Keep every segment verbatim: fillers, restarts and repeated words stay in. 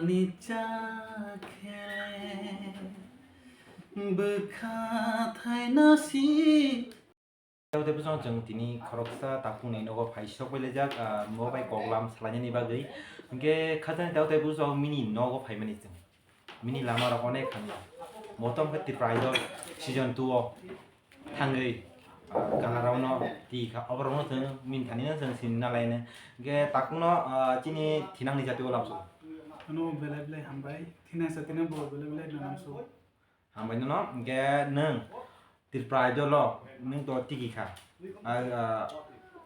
Ni cha khe bwkha thaina si. Tei bwskango chwng tini khoroksa takhukni nogo phai sok bai laijak, ah, mo bai koklam salainani bagwi. Hinkhe khajani tei bwskango mini nogo phaimani chwng. Mini lama rok onek hamya. Motom khe Tipra Idol season two o thangwi, ah, gala rokno twi kha. Oborokno chwng mini thani no chwng sini na laino. Hinkhe takhukno, ah, chini thinangni jatio lamsok. Ano belai belai hambai. Thinang sa thinang bo belai belai na lamsok. Hambai nono, hinkhe nwng Tripura Idol o nwng to tigi kha. Ah, ah,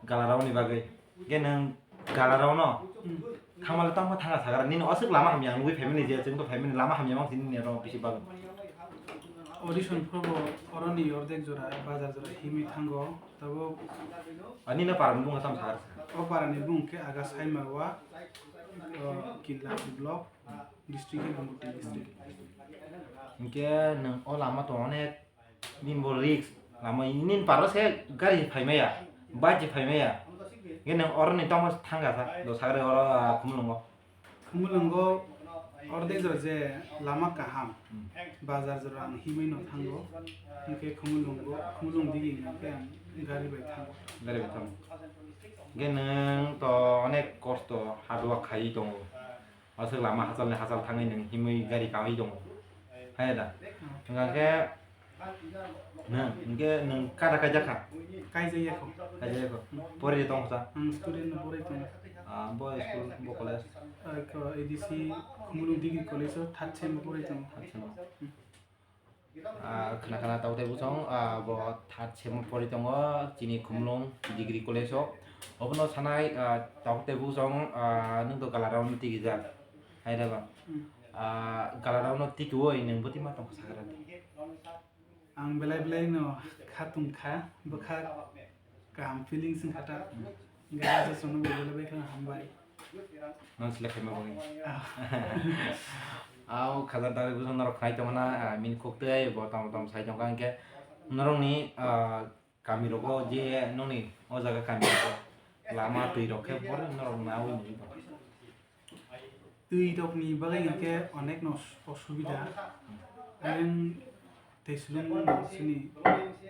gala rokni bagwi. Hinkhe nwng gala rokno Hmm. thangmale tongma thanga sagra. Nini aswk lama hamya nugwi phaimani je, chwng to phaimani lama hamya mang sini nini oro bisi bagwi. Audition phobo oroni ordek jora, bazar jora himwi thango. Tabuk Ah, nini parani bung tamo sagra sa? O parani bung khe aga Saimawa, o Killa block. District khe Gumoti district. Hinkhe nwng o lama to onek din bo risk. Lama nini paro se gari phaimaya, bike phaimaya. Hinkhe nwng oroni tamo thangkha sa, do sagre oro, ah, Khumulwngo. Khumulwngo ordek jora je lama kaham. Hmm. Bazar jora ang himwi no thango. Hinkhe Khumulwngo, Khumulwng digi hinkhe ang gari bai thango. Gari bai thango. Hinkhe nwng to onek kosto hard work khaiwi tongo. Aswk lama hachal ni hachal thangwi nwng himwi gari kawi tongo. Hai da. Hwnkha khe nwng, hinkhe nwng kada kaijak kha? Kaijak ya kho. Kaijak ya kho. Pori tongo sa? Ang student no pori tongo. Ah, bo school, bo college? Ah, ko A D C Khumulwng Degree College o third sem o pori tongo. Third sem o. Hmm. Ah, khna khna tabuk tei bwsong, ah, bo third sem o pori tongo, chini Khumulwng Degree College o. Obono sanai, ah, tabuk tei bwsong, ah, nwng to gala rokno tigijak, hai da ba? Hmm. Ah, gala rokno tikiwi nwng bwtwi ma tongkha sagra di? Ang belai belai no kha tong kha, bwkha kaham feelings wngkha ta. Hinkhe aswk chwngno bo belai bai kheno hambai. Nang select khaima bagwi. Ah. Au khajak dagwi bwswk norok khnai tongna, ah, mini khuk tei bo tamo tamo sai tongkha hinkhe norokni, ah, kami rogo je nokni o jaga kami rogo lama twi rok khe boro norok nawi nini tong. Twi rokni bagwi hinkhe onek no osubida. Ayang tei swlwng mano chini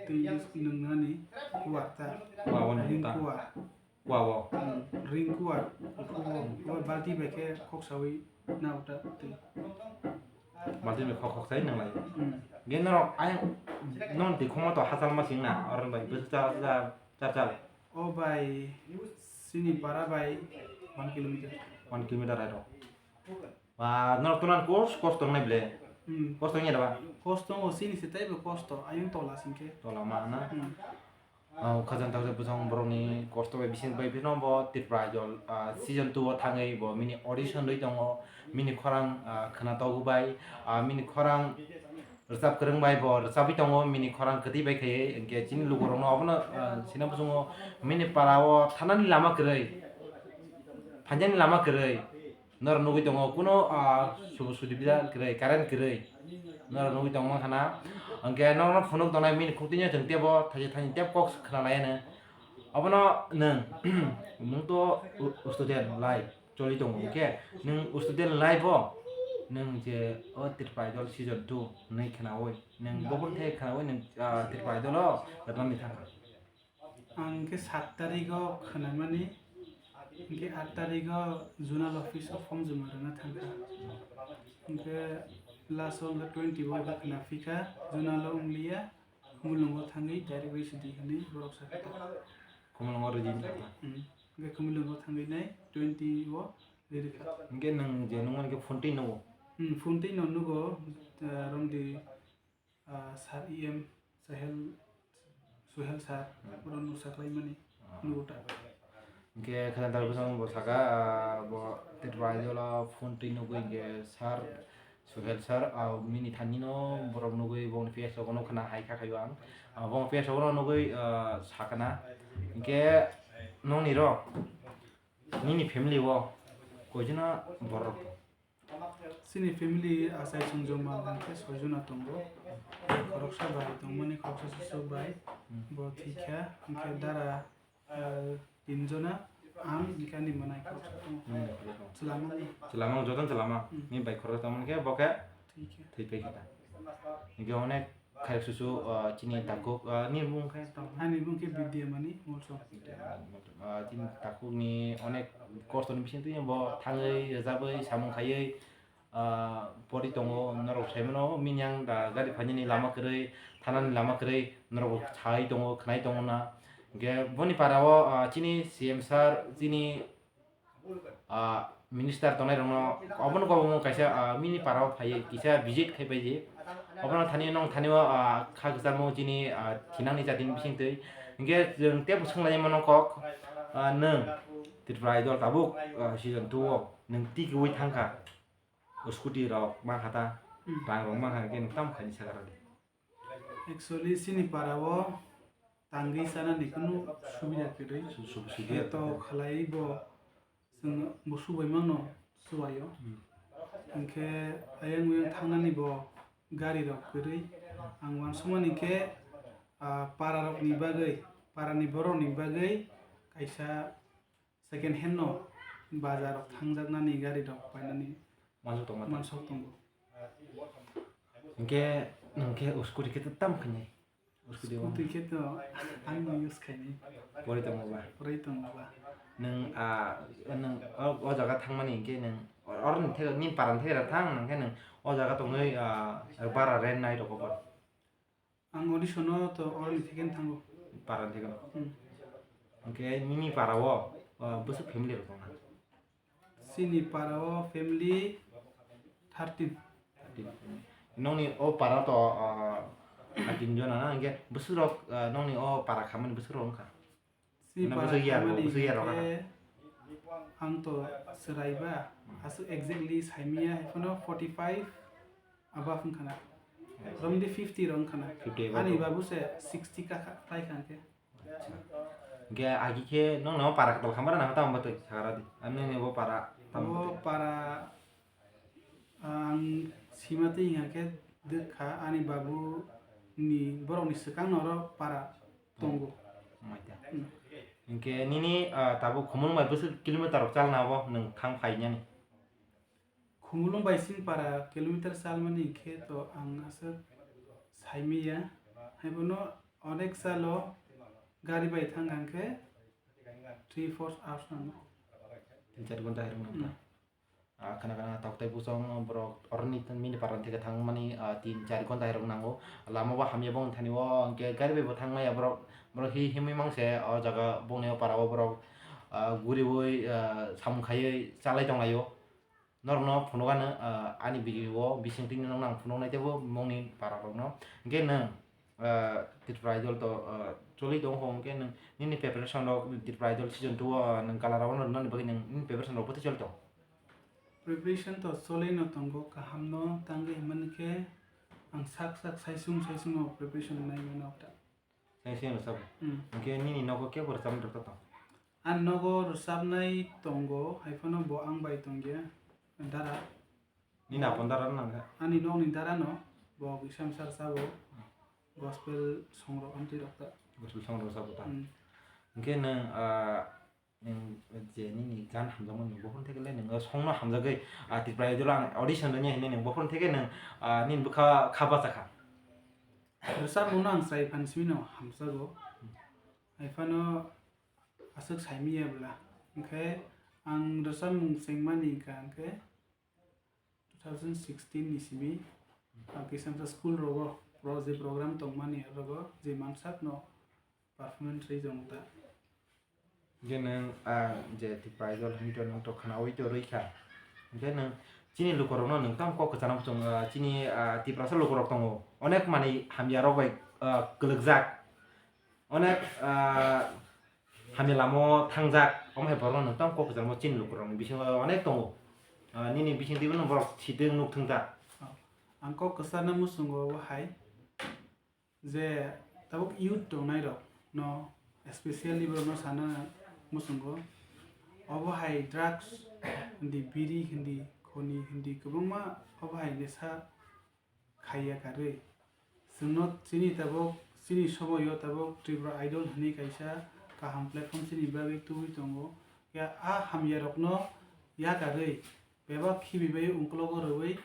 twi nwngnani kuwar ta. Kuwa, o nwngo ta. Kuwa. Kuwa o. Hmm, ring kuwar. Kuwa, kuwa balti bai khe khok sawi na uta twi. Balti bai khok khok sai nang lai. Hmm. Ge norok ayang non twi khoma to hachal ma sing na. Oro bai bwsa cha cha cha cha. O bai, chini para bai one kilometer. One kilometer hai rok. Ba, norok tunan kos-, kosto wngnai ble? Hmm. Kosto wngya da ba? Kosto wngo, chini se teibo kosto, ayung tola singkhe. Tola ma na? Hmm. O, khajang takhuk bwsong borokni kosto bai bising bai phano bo Tripura Idol, ah, season two o thangwi bo mini audition rwi tongo, mini khorang, ah, khwna togu bai, ah, mini khorang rwchap kwrwng bai bo rwchapwi tongo, mini khorang kwtwi bai khaiwi, hinkhe chini lukurokno obono, ah, sina muchungo, mini para o thanani lama kwrwi, phainani lama kwrwi, norok nugwi tongo, kuno, ah, subu sudibida kwrwi, current kwrwi, norok nugwi tongma khana, hinkhe norokno phunuk tongnai mini khuk tini o chwng tebo thaisa thaini tebo kok khna laiya no, obono nwng, nwng to student life. Choli tongo, hinkhe nwng student life o nwng je o Tripura Idol season two hwnwi khnaui, nwng, hmm, boboni thai khnaui nwng, ah, Tripura Idol o rwmani thangkha? Ang khe sat tarik o khnaimani, hinkhe aat tarik o zonal office o form joma rwna thangkha. Hinkhe last o twenty o khe khna phikha, zonal o wngliya, Khumulwngo thangwi direct bai sidi hwnwi borok sakha ta. Khumulwngo rwdi wngkha ta? Hmm. Hwnkhe Khumulwngo thangwi nai twenty o rwrwkha. Hwnkhe nwng je nukmani khe phone twi nugo? Hmm, phone twi no nugo, ah, romdi, ah, sir E M Sahel, Suhel sir, hmm, oro nuk saklaimani. Ah. Nugo ta. Hinkhe khajang takhuk bwsong bo saka, ah, bo Tripura Idol o phone twi nugwi hinkhe sir Suhel sir, ah, mini thani no borok nugwi bongni face rok no khna hai kha khaio ang. Ah, bongni face rok no nugwi, ah, sakana. Hinkhe nokni ro, nini family o koijono borok? Chini family achai chwngjwk mang khe soi jona tongo. Khoroksa bai tongmani, khoroksa susuk bai. Hmm. Bo thwikha, hinkhe dara, ah, tin jona, Ang hingke ani mwnai khoroksa tongo. Hmm, khoroksa tongo. Chwlamang. Chwlamang, jotono chwlamang. Hmm. Ni bai khoroksa tongmani khe bo khe thwi khe. Thwi pai khe ta. Hingke onek khairok susu, ah, chini takhuk, ah, ni bumung khe tamo? Ani bumung khe Bidyamani Molsom. Ah, chini takhuk ni onek kosto ni bising twi bo thangwi, rwjabwi, samung khaiwi, ah, pori tongo, norok sai mano, minyang da gari phainani lama kwrwi, thanani lama kwrwi, norok bo sai tongo, khwnai tongo na. Hingke boni para o, ah, chini C M sir, chini, ah, minister tongnai rokno obono kobongma kaisa, ah, mini para o phaiwi kisa visit khai paidi. Obono thani nong thani o, ah, kha kwcharmo chini, ah, thinangni jatini bising twi. Hingke chwng tebo swnglaimano kok, ah, nwng Tripura Idol tabuk, ah, season two o nwng tikiui thangkha. O scooty rok mankha ta, hmm, rang rok mankha, hingke nwng tamo khaini sakha rw di. Actually, chini para o tangwi chanani kunu subida kwrwi. Su-, su-, subida kwrwi. Khe to khalai bo chwng bo subai mano subai o. Hmm. Hingke ayang uyang thangnani bo gari rok kwrwi. Ang uansukmani khe, ah, para rok ni bagwi, para ni borok ni bagwi kaisa second hand no bazar rok thangjaknani gari rok painani mansok tongma tong. Mansok tongo. Hingke, hingke o scooty khe tam khainai. O scooty o. Scooty khe to ang no use khainai. Pori tongo ba? Pori tongo ba? Nwng, ah, nwng o, o jaga thangmani hingke nwng o, oroni thai, nini parani thai thang, hingke nwng o jaga tongwi, ah, bara rent nai rokbo. Ang audition o to oroni thekeno thango. Parani thekeno? Hmm. Hingke nini para o, o, bwswk family rok tongna? Chini para o family thirteen. Thirteen. Nongni o para to, o, thirteen jona na, hingke bwswk rok, o, nongni o para khamani bwswk rok wngkha? Chini para bwswk ya rok, khamani bwswk ya rok hingke ang to chwrai ba, hmm, aswk exactly saimanya, haiphano forty five above wngkha na. Yes. Romdi fifty rok wngkha na. Fifty above. Ani babu se sixty ka kha, tai kha hingke. Acha. Hingke agi khe nongno para kwtal khamara na tamo twi sakara di. Ani ni bo para tamo twi. Bo para Ang sima twi hingka khe dwkha ani babu ni borok ni swkang norok para tongo. Maita. Hmm. Hingke nini, ah, tabuk Khumulwng bai bwswk kilometer rok chalna abo nwng thang phainani? Khumulwng bai sing para kilometer chalmani khe to ang aswk saimanya. Haibono onek salo gari bai thang hingke three four hours nango. Tin char ghonta hai rok nang ta. Hmm. Ah, khana khana tok tei bosong borok oroni mini para theke thangmani, ah, tin char ghonta hai rok nango. Lama bo hamya bo wng thani o, hingke gari bai bo thang maya borok, borok hi himwi mang se o jaga bongni o para o borok, ah, guriwi, ah, samung khaiwi chalai tong lai o. Norok no phunuk ano, ah, ani video o bising twi no nang phunuk nai teibo mongni para rok no. Hingke nwng, ah, Tripura Idol to, ah, choli tong kho, hingke nwng nini preparation rok Tripura Idol season two o nwng kalar rok no nani bagwi nwng nini preparation rok bwtwi choli tong? Preparation to choli no tongo, kaham no tangwi himani khe ang sak sak saisung saisung no preparation nai mano ta. Saisung no sabo. Hmm. Hingke nini nogo kebo rwchapmani rok tong? Ani nogo rwchapnai tongo, haiphano bo ang bai tongya, dara. Nini apon dara nang kha? Ani nokni dara no, bo kisa msa rwchabo, gospel song rok amtwi rok ta. Gospel song rok sabo ta. Hmm. Hingke nwng, ah, Nwng je nini gan hamjakmani, nwng bophor theke le nwng o songno hamjagwi, ah, Tripura Idol ang audition rwnya hinwi nwng bophor theke nwng, ah, nini bwkha kha bachakha. Rwchapmungno ang chai phan simi no hamjago. Haiphano aswk saimanya bwla. Hwnkhe ang rwchapmung chengmani hwnkha hwnkhe two thousand sixteen ni simi, ah, kisa msa school rogo pro-, je program tongmani rogo je mansakno performance rwi jong ta. Hingke nwng, ah, je Tripura Idol hinwi to nwng to khwnaui to rwi kha. Hingke nwng chini lukurokno nwng tamo kok kwchana muchung, ah, chini, ah, Tiprasa lukurok tongo. Onek manwi hamya rok bai, ah, kwlwkjak. Onek, ah, hamya lama o thangjak. Omo hai borokno nwng tamo kok kwchana muchung chini lukurokni bisingo onek tongo. Ah, nini bising twibo nwng borok sitwng nuk thung ta. Oh, ang kok kwchana muchungo obo hai. Je tabuk youth tongnai rok no, especially borok no sana muchungo, obo hai drugs hindi, biri hindi, khoni hindi, kwbangma obo hai nisa khaiya karwi. Chwngno chini tabuk, chini somoyo tabuk Tripura Idol hinwi kaisa kaham platform chini bagwi tubui tongo. Khe a hamyarokno yakarwi bebak khibibai ungklogo rwui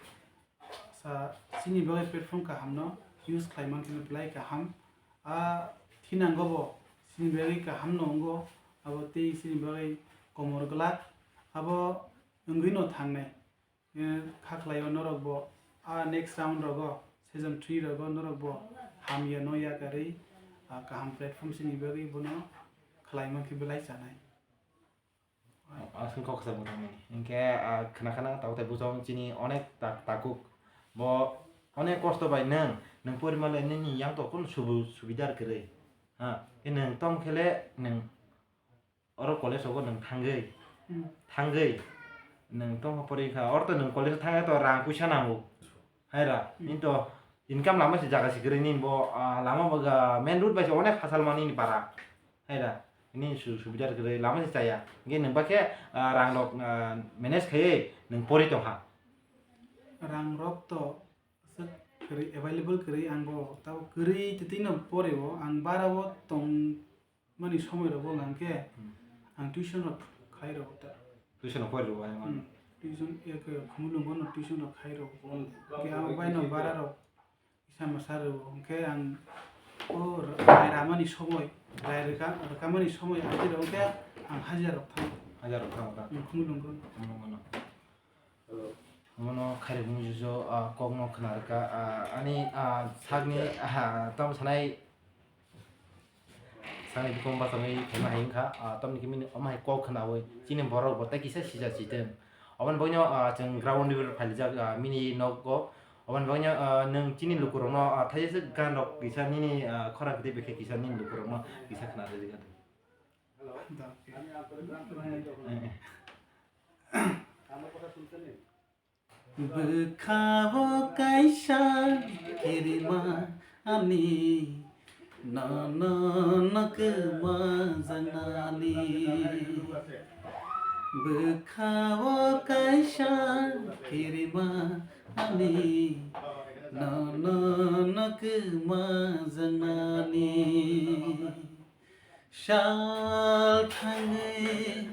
sa chini bagwi platform kahamno use khlai mankhe belai kaham. A thinangobo chini bagwi kahamno wngo, abo tei chini bagwi komor glak, abo wngwino thangnai. Eh, kha khlaio norokbo a next round rogo, season three rogo norokbo hamyano yakarwi, ah, kaham platform chini bagwi bono khlai mankhe belai chanai. Aswk kok kwchang bwthangni. Hinkhe, ah, khna khna tabuk tei bujong chini onek tak-, takuk. Bo onek kosto bai nwng, nwng porimanle nini yang to kun subu subidar kwrwi. Ha, khe nwng tong khele nwng oro college rogo nwng thangwi, Hmm. thangwi nwng tongkha pori kha. Oro to nwng college thangwi to rang puisa nango. Hai ra, Hmm. nini to income lama se jaga se kwrwi nini bo, ah, lama bo ga main road bai se onek hachal mani ni para. Hai ra, nini su-, subida kwrwi lama se chaya. Hinkhe nwng ba khe, ah, rang rok, ah, manage khaiwi nwng pori tongkha. Rang rok to aswk kwrwi available kwrwi, ang bo tabo kwrwi twi twi no pori o, ang bara o tong mani somoi rogo hwnkhe Hmm. ang tuition rok khai rogo ta. Tuition rok pori rogo, ayang Hmm. Tuition ek khumulwngo no tuition rok khai rogo. Hwnkhe ang bai no bara rok kisa masa rwo, hwnkhe ang o rai ramani somoi, rai rwka, rwkamani somoi aji rok hwnkhe ang hajira rok thango. Hajira rok thango ta? Hmm, khumulwngo. Khumulwngo no. Omono khairokmung jujo, ah, kokno khna rwkha, ah, ani, ah, sakni, ah, tamo sanai, sakni bikom bachangwi khaima hai wngkha, ah, tamoni khe bini omo hai kok khnaui chini borok bo tei kisa sija sitwng. Oboni bagwino, ah, chwng ground level phailijak, ah, mini nogo. Oboni bagwino, ah, nwng chini lukurokno, ah, thaisa gan rok kisa nini, ah, khorang kwtwi bai khe kisa nini lukurokno kisa khna rwdi. Bwkha-o kaisa kirima ani, nono no kwma janani. Bwkha-o kaisa kirima ani, nono no kwma janani. Sal thangwi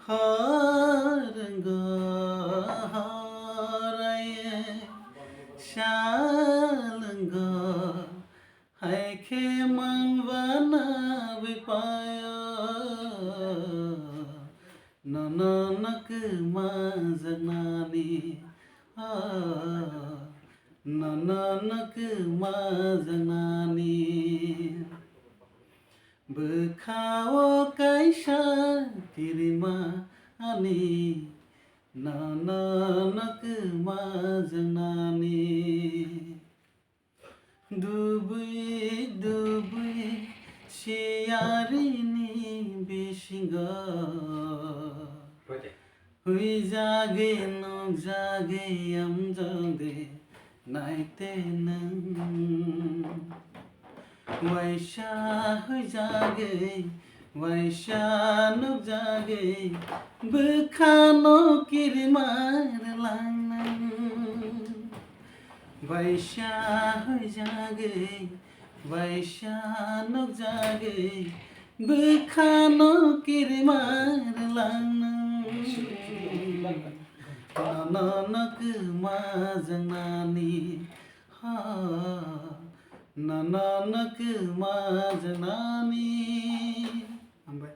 hor wngwi, hor raiwi sal wngwi, hai khe mang bana bwpaio, nono no kwma janani, ah, nono no kwma janani. Bwkha-o kaisa kirima ani, nono no kwma janani. Dubui dubui siyarini bisingo, huijagwi nukjagwi amjokde naite nwng. Waisa huijagwi, waisa nukjagwi, bwkhano kirima rwlangnang. Waisa huijagwi, waisa nukjagwi, bwkhano kirima rwlangnang. Nono no kwma janani, ha, nono no kwma janani. Hambai.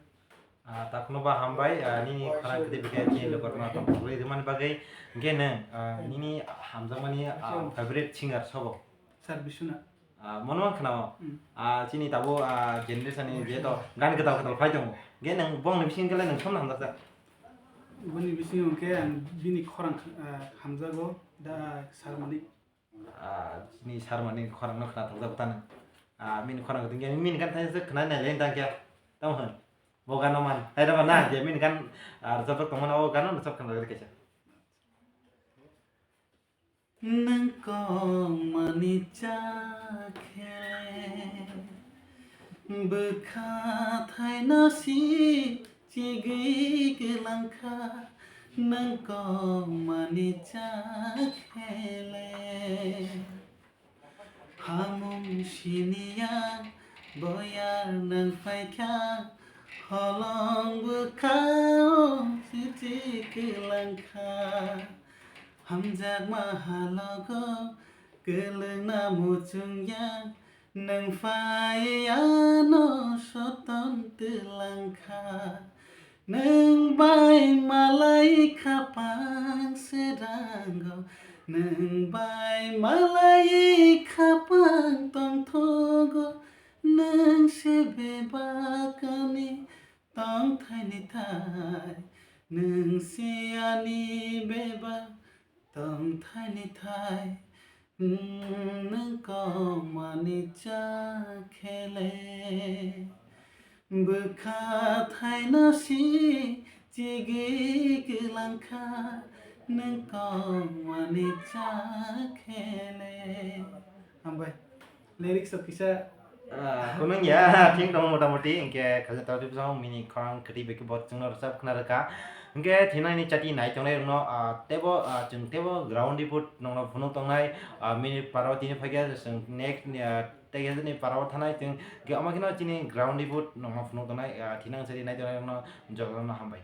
Ah, takhwno ba hambai, ah, nini khorang kwtwi bikhe chini lukurokno tongthokgwi rwmani bagwi. Hinkhe nwng, ah, nini hamjakmani, ah, favorite singer sobo? Sir Biswanath. Ah, mono man khwnao. Hmm. Ah, chini tabuk, ah, generation ni je to gan kwtal kwtal phai tongo. Hinkhe nwng bongni bisingo khe nwng somno hamjaksa? Boni bisingo hinkhe ang bini khorang, ah, hamjago, da Sir Manik. Ah, chini Sir Manik khorang no khna thokjak tano. Ah, bini khorang tong khe, bini gan thaisa khna nai le tang khe. Tamo hwn. Bo gano man. Hai da ba na, je bini gan, ah, rwchapjak tongmani o gano rwchap khna rwgwi kaisa. Nwng kok mani cha khe bwkha thaino si chigwi kwlangkha, nwng kok mani cha khe le. Hamung siniya boyar nang phaikha, Holong bwkhao chichi kwlangkha, hamjakma halogo kwlwngna muchungya, nwng phai ano soton twlangkha. Nwng bai malai khapang srango, nwng bai malai khapang tongthogo, nwng se bebak ani tongthaini thai, nwng se ani bebak tongthaini thai, nwng kongmani cha khele. Bwkha thaino si chigwi kwlangkha, nwng kongmani cha khele. Hambai. Lyrics o kisa Ah, kunung ya, thing tong motamoti, hingke khaja tawti bwsong mini khorang kwtwi bai khe bo chwngno rwchap khna rwkha. Hingke thinani chati nai tongnai rokno, ah, tebo, ah, chwng tebo ground report nongno phunuk tongnai, ah, mini parao tini phaikhe chwng next ni, ah, tei ni parao thanai chwng hingke omo kheno chini ground report nongno phunuk tongnai, ah, thinang chati nai tongnai rokno jotono hambai.